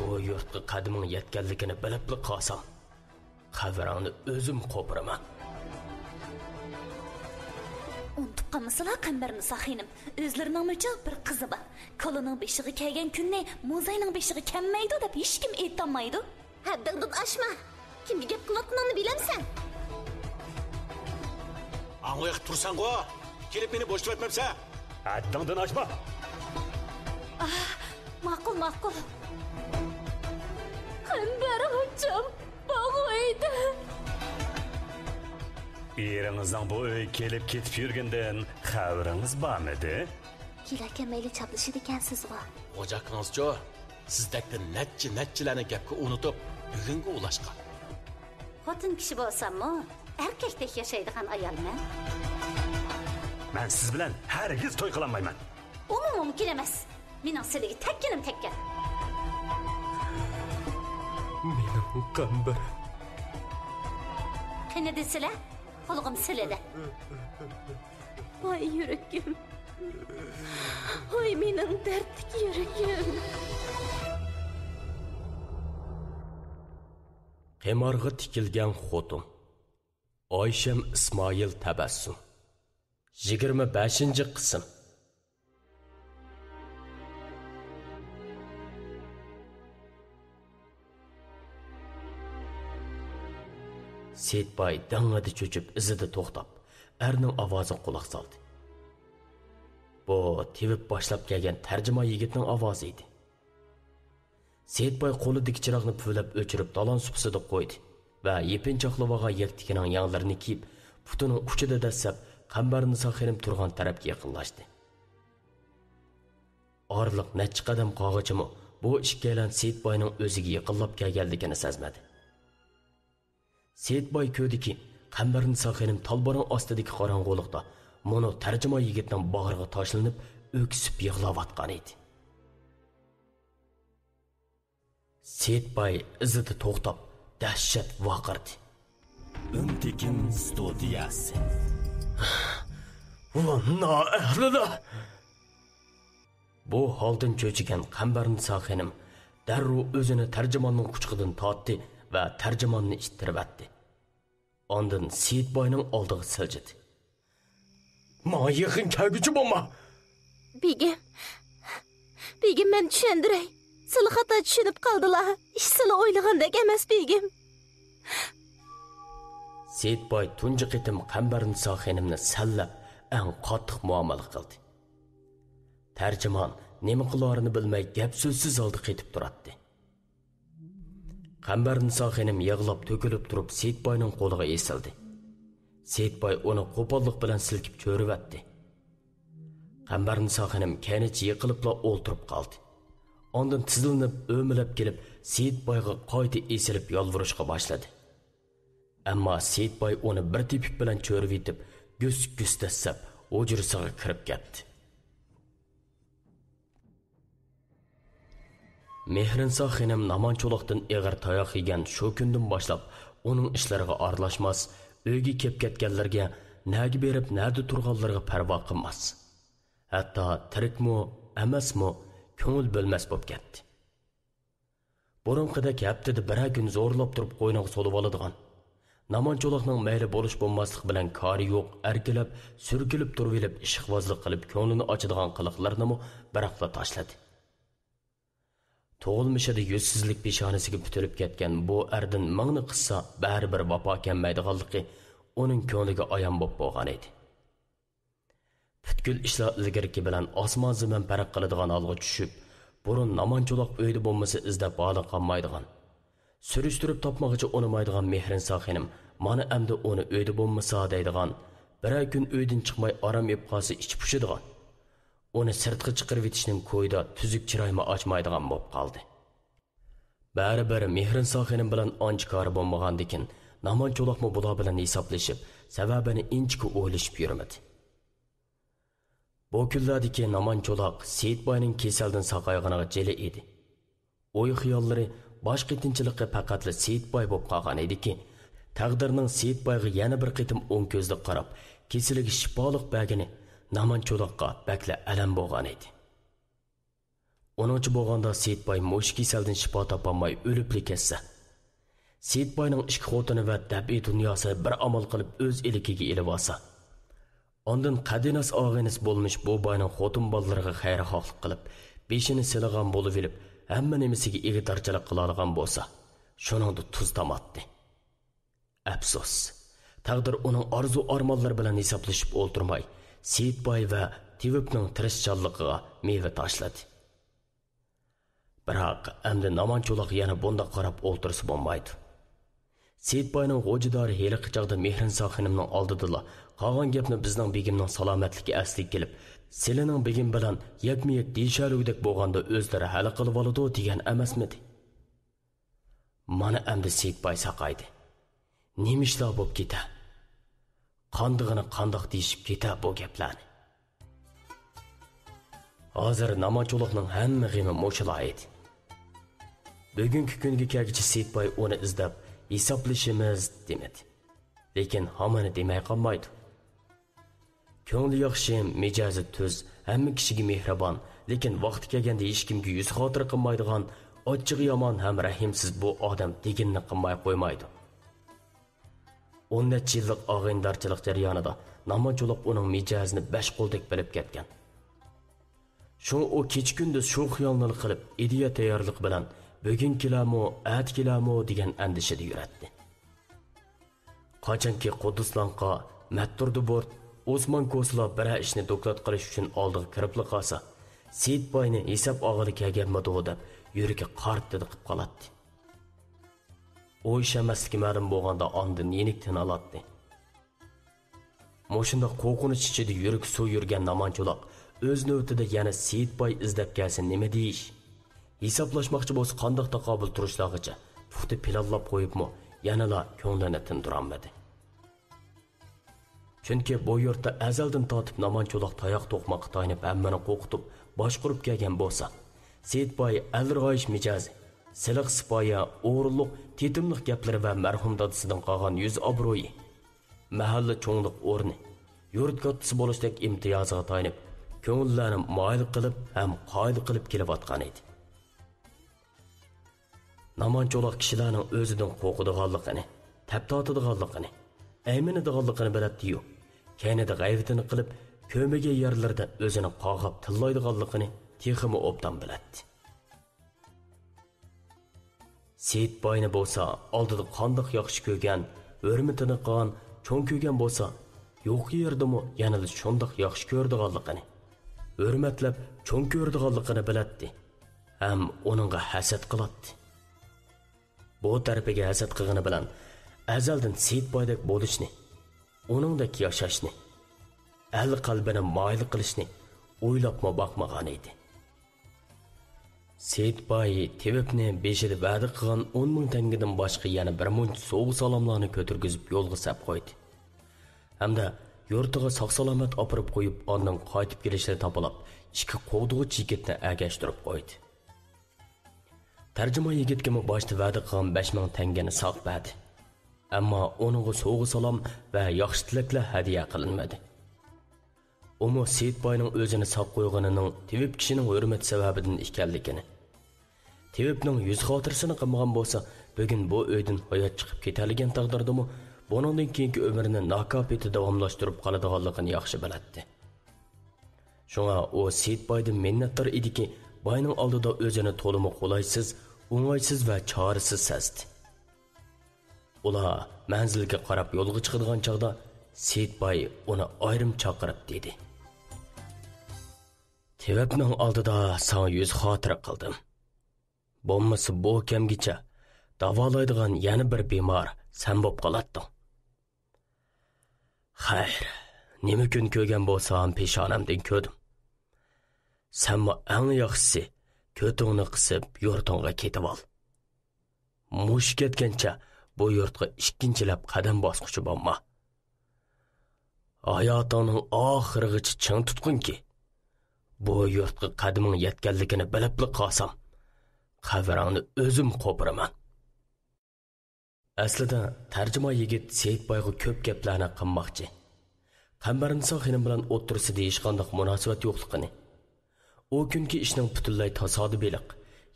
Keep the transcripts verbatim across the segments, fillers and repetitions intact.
بۇ يۇرتقا قەدىمىڭ يەتكەنلىكىنى بىلىپلا قالسام، قەبرەڭنى ئۆزۈم قوپۇرىمەن. ئۇنتۇپ قالمىسىلا، قەمبەرنىسا خېنىم، ئۆزلىرىنىڭمۇچۇ بىر قىزى بار. كالىنىڭ بېشىغا كەلگەن كۈننى موزاينىڭ بېشىغا كەلمەيدۇ دەپ ھېچكىم ئېيتالمايدۇ. ھەددىڭدىن ئاشما! كىمگە گەپ قىلىۋاتقىنىڭنى بىلەمسەن؟ ئاڭ ئۇياقتا تۇرساڭغۇ! كېلىپ مېنى بوشىتىۋەتمەمسەن! ھەددىڭدىن ئاشما! ئاھ، ماقۇل، ماقۇل. قەمبەر ئاچام بۇ ئۆيدە. ئېرىڭىزنىڭ بۇ ئۆيگە كېلىپ كېتىپ يۈرگىنىدىن خەۋىرىڭىز بارمىدى؟ كېلەكەن مەيلى چاپلىشىدىكەنسىزغۇ؟ خوجا ئاكىڭىزچۇ؟ سىزدەكتە نەچچە نەچچىلەرنى گەپكە ئۇنتۇپ، بۈگۈنگە ئۇلاشقان. خوتۇن كىشى بولساممۇ، ئەركەكتەك ياشايدىغان ئايالمەن. مەن سىز بىلەن ھەرگىز توي قىلالمايمەن. ئۇمۇ مۇمكىن ئەمەس. مېنىڭ سىلىگە تەگكىنىم تەگكەن. مېنىڭ قەمبەر. قېنى دېسىلە، قۇلىقىم سىلىدە. ۋاي يۈرىكىم. ۋاي مېنىڭ دەردلىك يۈرىكىم. قىمارغا تىكىلگەن خوتۇن. ئايشەم ئىسمائىل تەبەسسۇم. يىگىرمە بەشىنچى قىسىم. سېيىتباي دىڭڭىدە چۆچۈپ ئىزىدا توختاپ، ئەرنىڭ ئاۋازىغا قۇلاق سالدى. بۇ تېۋىپ باشلاپ كەلگەن تەرجىمان يىگىتنىڭ ئاۋازى ئىدى. سېيىتباي قولىدىكى چىراغنى پۈۋلەپ ئۆچۈرۈپ، دالان سۇپىسىدا قويدى ۋە يېپىنچاقلىۋالغان يەكتىكىنىڭ يەڭلىرىنى كىيىپ، پۇتىنىڭ ئۇچىدا دەسسەپ، قەمبەرنىسا خېنىم تۇرغان تەرەپكە يېقىنلاشتى. ئارىلىق نەچچە قەدەم قالغىچىمۇ بۇ ئىككىيلەن سېيىتباينىڭ ئۆزىگە يېقىنلاپ كەلگەنلىكىنى سەزمىدى. سېيىتباي كۆردىكى، قەمبەرنىسا خېنىم تالبىرىڭ ئاستىدىكى قاراڭغۇلۇقتا مۇنۇ تەرجىمان يىگىتنىڭ باغرىغا تاشلىنىپ، ئۆكسۈپ يىغلاۋاتقان ئىدى. سېيىتباي ئىزىدا توختاپ، دەھشەت ۋارقىرىدى. ئۈنتېكىن ستۇدىيەسى. ۋا نائەھلىلەر! بۇ ھالدىن چۆچۈگەن قەمبەرنىسا خېنىم دەررۇ ئۆزىنى تەرجىماننىڭ قۇچىقىدىن تارتتى ۋە تەرجىماننى ئىتتىرىۋەتتى. ئاندىن سېيىتباينىڭ ئالدىغا سىلجىدى. ماڭا يېقىن كەلگۈچى بولما! بېگىم، بېگىم، مەن چۈشەندۈرەي. سىلى خاتا چۈشىنىپ قالدىلا. ئىش سىلى ئويلىغاندەك ئەمەس، بېگىم. سېيىتباي تۇنجى قېتىم قەمبەرنىسا خېنىمنى سەنلەپ، ئەڭ قاتتىق مۇئامىلە قىلدى. تەرجىمان نېمە قىلارىنى بىلمەي، گەپ-سۆزسىز ھالدا قېتىپ تۇراتتى. قەمبەرنىسا خېنىم يىغلاپ تۆكۈلۈپ تۇرۇپ سېيىتباينىڭ قولىغا ئېسىلدى. سېيىتباي ئۇنى قوپاللىق بىلەن سىلكىپ چۆرۈۋەتتى. قەمبەرنىسا خېنىم كەينىچە يىقىلىپلا ئولتۇرۇپ قالدى. ئاندىن تىزلىنىپ ئۆمىلەپ كېلىپ سېيىتبايغا قايتا ئېسىلىپ يالۋۇرۇشقا باشلىدى. ئەمما سېيىتباي ئۇنى بىر تېپىك بىلەن چۆرۈۋېتىپ، گۈس-گۈس دەسسەپ ھۇجرىسىغا كىرىپ كەتتى. مېھرىنسا خېنىم نامان چولاقتىن ئېغىر تاياق يېگەن شۇ كۈندىن باشلاپ ئۇنىڭ ئىشلىرىغا ئارىلاشماس، ئۆيگە كەپ كەتكەنلەرگە نەگە بېرىپ نەدە تۇرغانلىرىغا پەرۋا قىلماس. ھەتتا تىرىكمۇ، ئەمەسمۇ كۆڭۈل بۆلمەس بوپ كەتتى. بۇرۇنقىدەك ھەپتىدە بىرەر كۈن زورلاپ تۇرۇپ قوينىغا سولىۋالىدىغان، نامان چولاقنىڭ مەيلى بولۇش بولماسلىق بىلەن كارى يوق، ئەركىلەپ، سۈركىلىپ تۇرۇۋېلىپ ئىشقىۋازلىق قىلىپ كۆڭلىنى ئاچىدىغان قىلىقلىرىنىمۇ بىراقلا تاشلىدى. تۇغۇلمىشىدا يۈزسىزلىك پېشانىسىگە پۈتۈلۈپ كەتكەن بۇ ئەردىن مىڭنى قىسسا بەرىبىر ۋاپا كەلمەيدىغانلىقى ئۇنىڭ كۆڭلىگە ئايان بوپ بولغان ئىدى. پۈتكۈل ئىشلار ئىلگىرىكى بىلەن ئاسمان-زېمىن پەرق قىلىدىغان ھالغا چۈشۈپ، بۇرۇن نامان چولاق ئۆيدە بولمىسا ئىزدەپ ھالى قالمايدىغان، سۈرۈشتۈرۈپ تاپمىغۇچە ئۇنىمايدىغان مېھرىنسا خېنىم مانا ئەمدى ئۇنى ئۆيدە بولمىسا دەيدىغان، بىرەر كۈن ئۆيدىن چىقماي ئارام ئېلىپ قالسا ئىچى پۇشىدىغان، ئۇنى سىرتقا چىقىرىۋېتىشنىڭ كويىدا تۈزۈك چىرايمۇ ئاچمايدىغان بولۇپ قالدى. بەرىبىر مېھرىنسا خېنىم بىلەن ئانچە كارى بولمىغاندىكىن، نامان چولاقمۇ بۇلار بىلەن ھېسابلىشىپ، سەۋەبىنى ئىنچىكە ئويلىشىپ يۈرمىدى. بۇ كۈنلەردىكى نامان چولاق سېيىتباينىڭ كېسەلدىن ساقايغىنىغا جىلە ئىدى. ئوي-خىياللىرى، باش قېتىنچىلىقى پەقەتلا سېيىتباي بولۇپ قالغان ئىدىكى، تەقدىرنىڭ سېيىتبايغا يەنە بىر قېتىم ئوڭ كۆزلۈك قاراپ، كېسىلىگە شىپالىق بەرگىنى نامان چولاققا بەكلا ئەلەم بولغان ئىدى. ئۇنىڭچە بولغاندا سېيىتباي مۇشۇ كېسەلدىن شىپا تاپالماي ئۆلۈپلا كەتسە، سېيىتباينىڭ ئىككى خوتۇنى ۋە دەپئىي دۇنياسىنى بىر ئامال قىلىپ ئۆز ئىلكىگە ئېلىۋالسا، ئاندىن قەدىناس ئاغىنىسى بولمىش بۇ باينىڭ خوتۇن بالىلىرىغا خەيرخاھلىق قىلىپ، بېشىنى سىلىغان بولۇۋېلىپ، ھەممە نېمىسىگە ئىگىدارچىلىق قىلالىغان بولسا، شۇنىڭدا تۇز تاماتتى. ئەپسۇس، تەقدىر ئۇنىڭ ئارزۇ-ئارمانلىرى بىلەن ھېسابلىشىپ ئولتۇرماي، سېيىتباي ۋە تېۋىپنىڭ تىرىشچانلىقىغا مېۋە تاشلىدى. بىراق، ئەمدى نامان چولاق يەنە بۇنداق قاراپ ئولتۇرسا بولمايدۇ. سېيىتباينىڭ غوجىدارى ھېلىقى چاغدا مېھرىنسا خېنىمنىڭ ئالدىدىلا قالغان گەپنى بىزنىڭ بېگىمنىڭ سالامەتلىكى ئەسلىگە كېلىپ، سىلىنىڭ بېگىم بىلەن يەكمۇ يەك دېيىشەلىگۈدەك بولغاندا ئۆزلىرى ھەل قىلىۋالىدۇ دېگەن ئەمەسمىدى؟ مانا ئەمدى سېيىتباي ساقايدى. نېمە ئىشلار بولۇپ كېتە؟ قاندىغىنى قانداق دېيىشىپ كېتە بۇ گەپلەرنى؟ ھازىر نامان چولاقنىڭ ھەممە غېمى مۇشۇلا ئىدى. بۈگۈنكى كۈنگە كەلگۈچە سېيىتباي ئۇنى ئىزدەپ ھېسابلىشىمىز دېمىدى. لېكىن ھامىنى دېمەي قالمايدۇ. كۆڭلى ياخشى، مىجەزى تۈز، ھەممە كىشىگە مېھرىبان، لېكىن ۋاقتى كەلگەندە ھېچكىمگە يۈز خاتىرە قىلمايدىغان، ئاچچىقى يامان ھەم رەھىمسىز بۇ ئادەم دېگىنىنى قىلماي قويمايدۇ. ئون نەچچە يىللىق ئاغىنىدارچىلىق جەريانىدا نامان چولاق ئۇنىڭ مىجەزىنى بەش قولدەك بىلىپ كەتكەن. شۇڭا ئۇ كېچە-كۈندۈز شۇ خىيالنىلا قىلىپ، ئىدىيە تەييارلىقى بىلەن بۈگۈن كېلەرمۇ، ئەتە كېلەرمۇ دېگەن ئەندىشىدە يۈرەتتى. قاچانكى قۇددۇس لانقا، مەتتۇردى بورت، ئوسمان كوسىلار بىرەر ئىشنى دوكلات قىلىش ئۈچۈن ئالدىغا كىرىپلا قالسا، سېيىتباينى ھېساب ئالغىلى كەلگەنمىدۇ دەپ يۈرىكى قارتتىدە قىپ قالاتتى. ئۇ ئىشەنمەسلىكى مەلۇم بولغاندا ئاندىن يېنىك تىنالاتتى. مۇشۇنداق قورقۇنچ ئىچىدە يۈرىكى سۇ يۈرگەن نامان چولاق ئۆز نۆۋىتىدە يەنە سېيىتباي ئىزدەپ كەلسە نېمە دېيىش؟ ھېسابلاشماقچى بولسا قانداق تاقابىل تۇرۇشلارغىچە پۇختا پىلانلاپ قويۇپمۇ يەنىلا كۆڭلىنى تىندۇرالمىدى. چۈنكى بۇ يۇرتتا ئەزەلدىن تارتىپ نامان چولاق تاياق توقماققا تايىنىپ ھەممىنى قورقۇتۇپ باشقۇرۇپ كەلگەن بولسا، سېيىتباي ئەلرىغايىش مىجەزى، سىلىق سىپايە، ئورۇنلۇق، تېتىملىق گەپلىرى ۋە مەرھۇم دادىسىدىن قالغان يۈز ئابرۇيى، مەھەللە چوڭلۇق ئورنى، يۇرت كاتتىسى بولۇشتەك ئىمتىيازىغا تايىنىپ، كۆڭۈللەرنى مايىل قىلىپ ھەم قايىل قىلىپ كېلىۋاتقان ئىدى. نامان چولاق كىشىلەرنىڭ ئۆزىدىن قورقىدىغانلىقىنى، تەپ تارتىدىغانلىقىنى، ئەيمىنىدىغانلىقىنى بىلەتتىيۇ، كەينىدە غەيۋىتىنى قىلىپ، كۆرمىگەن يەرلىرىدە ئۆزىنى قارغاپ تىللايدىغانلىقىنى تېخىمۇ ئوبدان بىلەتتى. سېيىتباينى بولسا ئالدىدا قانداق ياخشى كۆرگەن، ھۆرمىتىنى قىلغان، چوڭ كۆرگەن بولسا، يۇقىرى يەردىمۇ يەنىلا شۇنداق ياخشى كۆرىدىغانلىقىنى، ھۆرمەتلەپ چوڭ كۆرىدىغانلىقىنى بىلەتتى ھەم ئۇنىڭغا ھەسەت قىلاتتى. بۇ تەرىپىگە ھەسەت قىلغىنى بىلەن ئەزەلدىن سېيىتبايدەك بولۇشنى، ئۇنىڭدەك ياشاشنى، ئەل قەلبىنى مايىل قىلىشنى ئويلاپمۇ باقمىغان ئىدى. سېيىتباي تېۋىپنى بېشىدا ۋەدە قىلغان ئون مىڭ تەڭگىدىن باشقا يەنە بىر مۇنچە سوۋغا سالاملارنى كۆتۈرگۈزۈپ يولغا سەپ قويدى. ھەمدە يۇرتىغا ساق سالامەت ئاپىرىپ قويۇپ، ئاندىن قايتىپ كېلىشنى تاپىلاپ، ئىككى قوغدىغۇچى يىگىتنى ئەگەشتۈرۈپ قويدى. تەرجىمان يىگىتكىمۇ باشتا ۋەدە قىلغان بەش مىڭ تەڭگىنى ساق بەردى. ئەمما ئۇنىڭغا سوۋغا سالام ۋە ياخشى تىلەكلەر ھەدىيە قىلىنمىدى. ئۇمۇ سېيىتباينىڭ ئۆزىنى ساق قويغىنىنىڭ تېۋىپ كىشىنىڭ ھۆرمىتى سەۋەبىدىن ئىكەنلىكىنى، تېۋىپنىڭ يۈز خاتىرىسىنى قىلمىغان بولسا، بۈگۈن بۇ ئۆيدىن ھايات چىقىپ كېتەلىگەن تەقدىردىمۇ، بۇنىڭدىن كېيىنكى ئۆمرىنى ناكاپىتى داۋاملاشتۇرۇپ قالىدىغانلىقىنى ياخشى بىلەتتى. شۇڭا ئۇ سېيىتبايدىن مىننەتدار ئىدىكى، باينىڭ ئالدىدا ئۆزىنى تولىمۇ قولايسىز، ئوڭايسىز ۋە چارىسىز سەزدى. ئۇلار مەنزىلگە قاراپ يولغا چىقىدىغان چاغدا، سېيىتباي ئۇنى ئايرىم چاقىرىپ دېدى: «تېۋىپنىڭ ئالدىدا ساڭا يۈز خاتىرە قىلدىم. بولمىسا بۇ كەمگىچە داۋالايدىغان يەنە بىر بىمار سەن بوپ قالاتتىڭ.» «خەير، نېمە كۈن كۆرگەن بولسام، پېشانەمدىن كۆردۈم. سەنمۇ ئەڭ ياخشىسى كۆتۈڭنى قىسىپ، يۇرتۇڭغا كېتىۋال. مۇشۇ كەتكەنچە بۇ يۇرتقا ئىككىنچىلەپ قەدەم باسقۇچى بولما. ھاياتىڭنىڭ ئاخىرىغىچە چىڭ تۇتقىنكى، بۇ يۇرتقا قەدىمىڭ يەتكەنلىكىنى بىلىپلا قالسام، قەبرەڭنى ئۆزۈم قوپۇرىمەن.» ئەسلىدە تەرجىمان يىگىت سېيىتبايغا كۆپ گەپلەرنى قىلماقچى. قەمبەرنىسا خېنىم بىلەن ئوتتۇرىسىدا ھېچقانداق مۇناسىۋەت يوقلۇقىنى، ئۇ كۈنكى ئىشنىڭ پۈتۈنلەي تاسادىپىيلىق،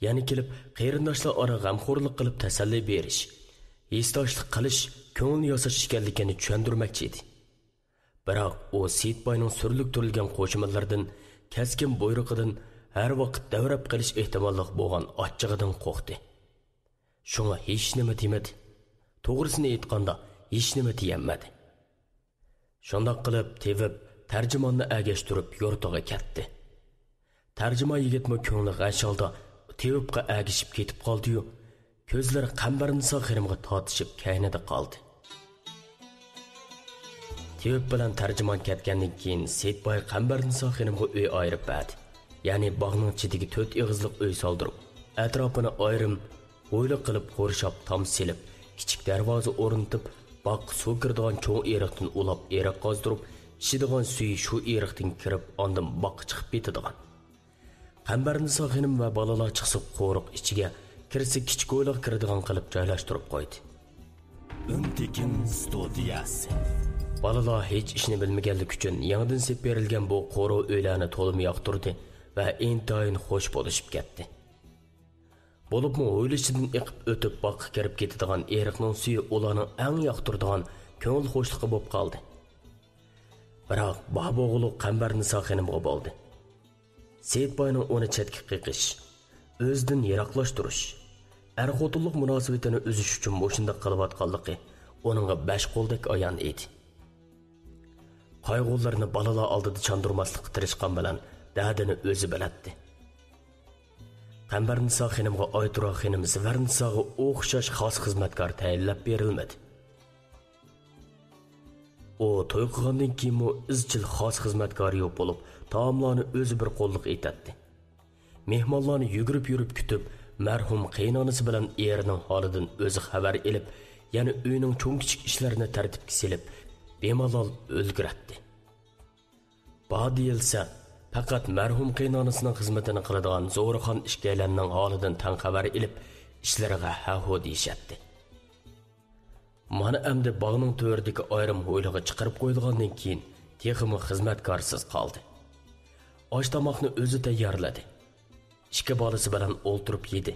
يەنە كېلىپ قېرىنداشلار ئارا غەمخورلۇق قىلىپ تەسەللى بېرىش، ھېسداشلىق قىلىش، كۆڭۈل ياساش ئىكەنلىكىنى چۈشەندۈرمەكچى ئىدى. بىراق ئۇ سېيىتباينىڭ سۈرلۈكتۈرۈلگەن قوشۇمىلىرىدىن، كەسكىن بۇيرۇقىدىن، ھەر ۋاقىت دەۋرەپ قېلىش ئېھتىماللىقى بولغان ئاچچىقىدىن قورقتى. شۇڭا ھېچنېمە دېمىدى. توغرىسىنى ئېيتقاندا، ھېچنېمە دېيەلمىدى. شۇنداق قىلىپ تېۋىپ تەرجىماننى ئەگەشتۈرۈپ يۇرتىغا كەتتى. تەرجىمان يىگىتمۇ كۆڭلى غەش ھالدا تېۋىپقا ئەگىشىپ كېتىپ قالدىيۇ، كۆزلىرى قەمبەرنىسا خېنىمغا تارتىشىپ كەينىدە قالدى. تېۋىپ بىلەن تەرجىمان كەتكەندىن كېيىن سېيىتباي قەمبەرنىسا خېنىمغا ئۆي ئايرىپ بەردى. يەنى باغنىڭ چېتىگە تۆت ئېغىزلىق ئۆي سالدۇرۇپ، ئەتراپىنى ئايرىم ھويلا قىلىپ قورشاپ تام سېلىپ، كىچىك دەرۋازا ئورنىتىپ، باغقا سۇ كىرىدىغان چوڭ ئېرىقتىن ئۇلاپ ئېرىق قازدۇرۇپ، ئىچىدىغان سۈيى شۇ ئېرىقتىن كىرىپ، ئاندىن باغقا چىقىپ كېتىدىغان. قەمبەرنىسا خېنىم ۋە بالىلار چىقسا قورۇق ئىچىگە، كىرسە كىچىك ھويلىغا كىرىدىغان قىلىپ جايلاشتۇرۇپ قويدى. ئۈنتېكىن ستۇدىيەسى. بالىلار ھېچ ئىشنى بىلمىگەنلىكى ئۈچۈن يېڭىدىن سېلىپ بېرىلگەن بۇ قورۇ ئۆيلەرنى تولىمۇ ياقتۇردى ۋە ئىنتايىن خوش بولۇشۇپ كەتتى. بولۇپمۇ ھويلا ئىچىدىن ئېقىپ ئۆتۈپ باغقا كىرىپ كېتىدىغان ئېرىقنىڭ سۈيى ئۇلارنىڭ ئەڭ ياقتۇرىدىغان كۆڭۈل خۇشلۇقى بولۇپ قالدى. بىراق بار بولغۇلۇق قەمبەرنىسا خېنىمغا بولدى. سېيىتباينىڭ ئۇنى چەتكە قېقىش، ئۆزىدىن يىراقلاشتۇرۇش، ئەر-خوتۇنلۇق مۇناسىۋىتىنى ئۈزۈش ئۈچۈن مۇشۇنداق قىلىۋاتقانلىقى ئۇنىڭغا بەش قولدەك ئايان ئىدى. قايغۇلىرىنى بالىلار ئالدىدا چاندۇرماسلىققا تىرىشقان بىلەن دەردىنى ئۆزى بىلەتتى. قەمبەرنىسا خېنىمغا ئايتۇرا خېنىم زىۋەرنىساغا ئوخشاش خاس خىزمەتكار تەيىنلەپ بېرىلمىدى. ئۇ توي قىلغاندىن كېيىنمۇ ئىزچىل خاس خىزمەتكارى يوق بولۇپ، تائاملارنى ئۆزى بىر قوللۇق ئېتەتتى. مېھمانلارنى يۈگۈرۈپ يۈرۈپ كۈتۈپ، مەرھۇم قېيىنئانىسى بىلەن ئېرىنىڭ ھالىدىن ئۆزى خەۋەر ئېلىپ، يەنە ئۆينىڭ چوڭ-كىچىك ئىشلىرىنى تەرتىپكە سېلىپ، بىمالال ئۈلگۈرەتتى. بار دېيىلسە، پەقەت مەرھۇم قېيىنئانىسىنىڭ خىزمىتىنى قىلىدىغان زورىخان ئىككىيلەننىڭ ھالىدىن تەڭ خەۋەر ئېلىپ، ئىشلىرىغا ھە-ھۇ دېيىشەتتى. مانا ئەمدى باغنىڭ تۆرىدىكى ئايرىم ھويلىغا چىقىرىپ قويۇلغاندىن كېيىن، تېخىمۇ خىزمەتكارسىز قالدى. ئاش-تاماقنى ئۆزى تەييارلىدى. ئىككى بالىسى بىلەن ئولتۇرۇپ يېدى.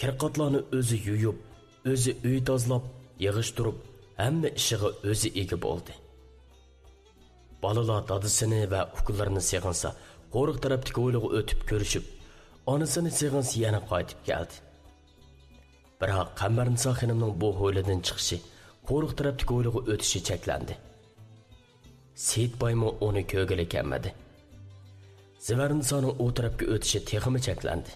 كىر-قاتلارنى ئۆزى يۇيۇپ، ئۆزى ئۆي تازىلاپ، يىغىشتۇرۇپ، ھەممە ئىشىغا ئۆزى ئىگە بولدى. بالىلار دادىسىنى ۋە ئۇكىلىرىنى سېغىنسا، قورۇق تەرەپتىكى ھويلىغا ئۆتۈپ كۆرۈشۈپ، ئانىسىنى سېغىنسا يەنە قايتىپ كەلدى. بىراق قەمبەرنىسا خېنىمنىڭ بۇ ھويلىدىن چىقىشى، قورۇق تەرەپتىكى ھويلىغا ئۆتۈشى چەكلەندى. سېيىتبايمۇ ئۇنى كۆرگىلى كەلمىدى. زىۋەرنىسانىڭ ئۇ تەرەپكە ئۆتۈشى تېخىمۇ چەكلەندى.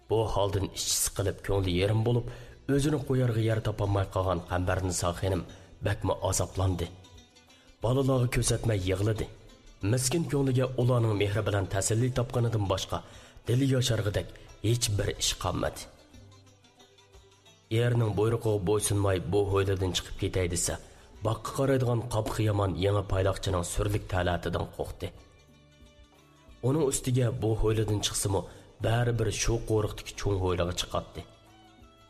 بۇ ھالدىن ئىچى سىقىلىپ، كۆڭلى يېرىم بولۇپ، ئۆزىنى قويارغا يەر تاپالماي قالغان قەمبەرنىسا خېنىم بەكمۇ ئازابلاندى. بالىلارغا كۆرسەتمەي يىغلىدى. مىسكىن كۆڭلىگە ئۇلارنىڭ مېھرى بىلەن تەسەللى تاپقىنىدىن باشقا دىلى ياشارغۇدەك ھېچ بىر ئىش قالمىدى. ئېرىنىڭ بۇيرۇقىغا بويسۇنماي بۇ ھويلىدىن چىقىپ كېتەي دېسە، باغقا قارايدىغان قاپىقى يامان يېڭى پايلاقچىنىڭ سۈرلۈك تەلەتىدىن قورقتى. ئۇنىڭ ئۈستىگە بۇ ھويلىدىن چىقسىمۇ، بەرىبىر شۇ قورۇقتىكى چوڭ ھويلىغا چىقاتتى.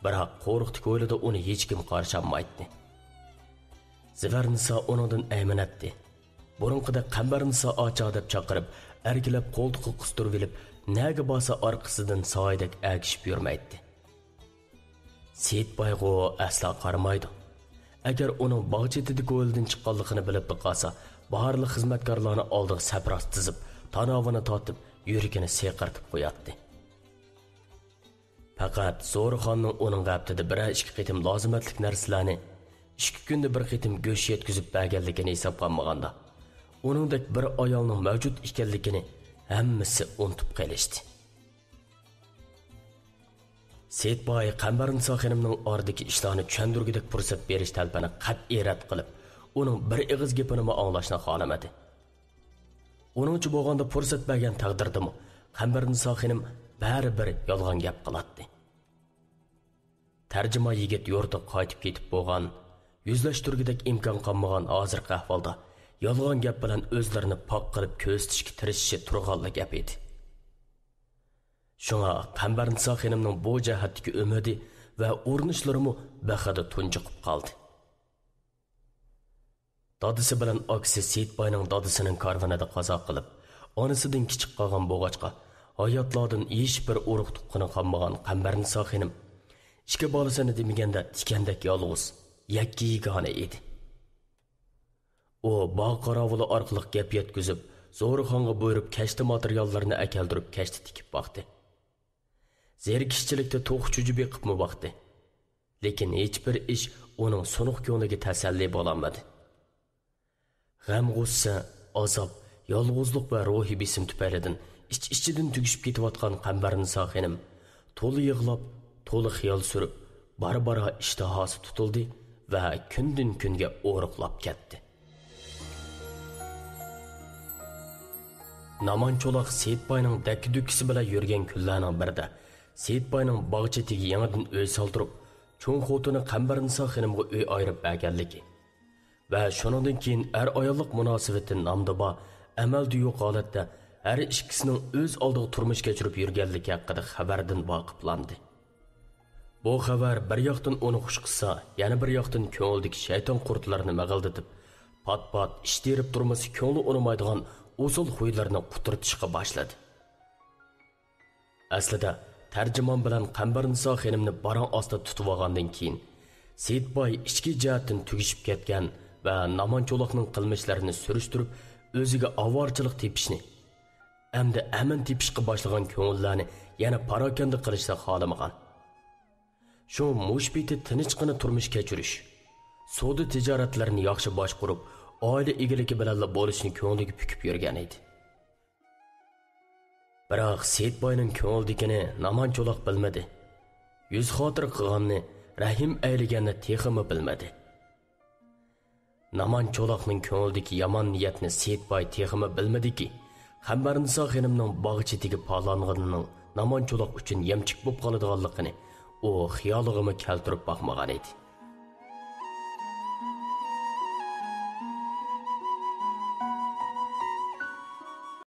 بىراق قورۇقتىكى ھويلىدا ئۇنى ھېچكىم قارشى ئالمايتتى. زىۋەرنىسا ئۇنىڭدىن ئەيمىنەتتى. بۇرۇنقىدەك قەمبەرنىسا ئاچا دەپ چاقىرىپ، ئەركىلەپ قولتۇقىغا قىستۇرۇۋېلىپ، نەگە بارسا ئارقىسىدىن سايىدەك ئەگىشىپ يۈرمەيتتى. سېيىتبايغۇ ئەسلا قارىمايدۇ. ئەگەر ئۇنىڭ باغ چېتىدىكى ھويلىدىن چىققانلىقىنى بىلىپلا قالسا، بارلىق خىزمەتكارلارنى ئالدىغا سەپراست تىزىپ، تاناۋىنى تارتىپ، يۈرىكىنى سىقىرتىپ قوياتتى. پەقەت زورىخاننىڭ ئۇنىڭغا ھەپتىدە بىرەر ئىككى قېتىم لازىمەتلىك نەرسىلەرنى، ئىككى كۈندە بىر قېتىم گۆش يەتكۈزۈپ بەرگەنلىكىنى ھېسابقا ئالمىغاندا، ئۇنىڭدەك بىر ئايالنىڭ مەۋجۇت ئىكەنلىكىنى ھەممىسى ئۇنتۇپ قېلىشتى. سېيىتباي قەمبەرنىسا خېنىمنىڭ ئارىدىكى ئىشلارنى چۈشەندۈرگۈدەك پۇرسەت بېرىش تەلىپىنى قەتئىي رەت قىلىپ، ئۇنىڭ بىر ئېغىز گېپىنىمۇ ئاڭلاشنى خالىمىدى. ئۇنىڭچە بولغاندا پۇرسەت بەرگەن تەقدىردىمۇ، قەمبەرنىسا خېنىم بەرىبىر يالغان گەپ قىلاتتى. تەرجىمان يىگىت يۇرتىغا قايتىپ كېتىپ بولغان، يۈزلەشتۈرگۈدەك ئىمكان قالمىغان ھازىرقى ئەھۋالدا يالغان گەپ بىلەن ئۆزلىرىنى پاك قىلىپ كۆرسىتىشكە تىرىشىشى تۇرغانلا گەپ ئىدى. شۇڭا قەمبەرنىسا خېنىمنىڭ بۇ جەھەتتىكى ئۈمىدى ۋە ئۇرۇنۇشلىرىمۇ بېخىدا تۇنجۇقۇپ قالدى. دادىسى بىلەن ئاكىسى سېيىتباينىڭ دادىسىنىڭ كارۋىنىدا قازا قىلىپ، ئانىسىدىن كىچىك قالغان بولغاچقا، ھاياتلاردىن ھېچبىر ئۇرۇق تۇغقىنى قالمىغان قەمبەرنىسا خېنىم ئىككى بالىسىنى دېمىگەندە تىكەندەك يالغۇز، يەككە-يېگانە ئىدى. ئۇ باغ قاراۋۇلى ئارقىلىق گەپ يەتكۈزۈپ، زورىخانغا بۇيرۇپ، كەشتە ماتېرىياللىرىنى ئەكەلدۈرۈپ، كەشتە تىكىپ باقتى. زېرىكىشچىلىكتە توخۇ چۈجە بېقىپمۇ باقتى. لېكىن ھېچبىر ئىش ئۇنىڭ سۇنۇق كۆڭلىگە تەسەللى بولالمىدى. غەم-غۇسسە، ئازاب، يالغۇزلۇق ۋە روھىي بېسىم تۈپەيلىدىن ئىچ-ئىچىدىن تۈگىشىپ كېتىۋاتقان قەمبەرنىسا خېنىم تولا يىغلاپ، تولا خىيال سۈرۈپ، بارا-بارا ئىشتىھاسى تۇتۇلدى ۋە كۈندىن-كۈنگە ئورۇقلاپ كەتتى. نامان چولاق سېيىتباينىڭ دەككە-دۈككىسى بىلەن يۈرگەن كۈنلەرنىڭ بىرىدە، سېيىتباينىڭ باغ چېتىگە يېڭىدىن ئۆي سالدۇرۇپ، چوڭ خوتۇنى قەمبەرنىسا خېنىمغا ئۆي ئايرىپ بەرگەنلىكى ۋە شۇنىڭدىن كېيىن ئەر-ئاياللىق مۇناسىۋىتى نامدا بار، ئەمەلدە يوق ھالەتتە ھەر ئىككىسىنىڭ ئۆز ئالدىغا تۇرمۇش كەچۈرۈپ يۈرگەنلىكى ھەققىدە خەۋەردىن ۋاقىپلاندى. بۇ خەۋەر بىر ياقتىن ئۇنى خۇش قىلسا، يەنە بىر ياقتىن كۆڭلىدىكى شەيتان قۇرتلىرىنى مىغىلدىتىپ، پات-پات ئىش تېرىپ تۇرمىسا كۆڭلى ئۇنىمايدىغان ئوسال خۇيلىرىنى قۇترىتىشقا باشلىدى. ئەسلىدە، تەرجىمان بىلەن قەمبەرنىسا خېنىمنى باراڭ ئاستىدا تۇتۇۋالغاندىن كېيىن، سېيىتباي ئىچكى جەھەتتىن تۈگىشىپ كەتكەن ۋە نامان چولاقنىڭ قىلمىشلىرىنى سۈرۈشتۈرۈپ، ئۆزىگە ئاۋارىچىلىق تېپىشنى، ئەمدى ئەمىن تېپىشقا باشلىغان كۆڭۈللەرنى يەنە پاراكەندە قىلىشنى خالىمىغان. شۇ مۇشۇ پېتى تىنچقىنا تۇرمۇش كەچۈرۈش، سودا تىجارەتلىرىنى ياخشى باشقۇرۇپ، ئائىلە ئىگىلىكى بىلەنلا بولۇشنى كۆڭلىگە پۈكۈپ يۈرگەن ئىدى. بىراق سېيىتباينىڭ كۆڭلىدىكىنى نامان چولاق بىلمىدى. يۈز خاتىرە قىلغاننى، رەھىم ئەيلىگەننى تېخىمۇ بىلمىدى. نامان چولاقنىڭ كۆڭلىدىكى يامان نىيەتنى سېيىتباي تېخىمۇ بىلمىدىكى، قەمبەرنىسا خېنىمنىڭ باغ چېتىگە پالانغىنىنىڭ نامان چولاق ئۈچۈن يەمچۈك بولۇپ قالىدىغانلىقىنى ئۇ خىيالىغىمۇ كەلتۈرۈپ باقمىغان ئىدى.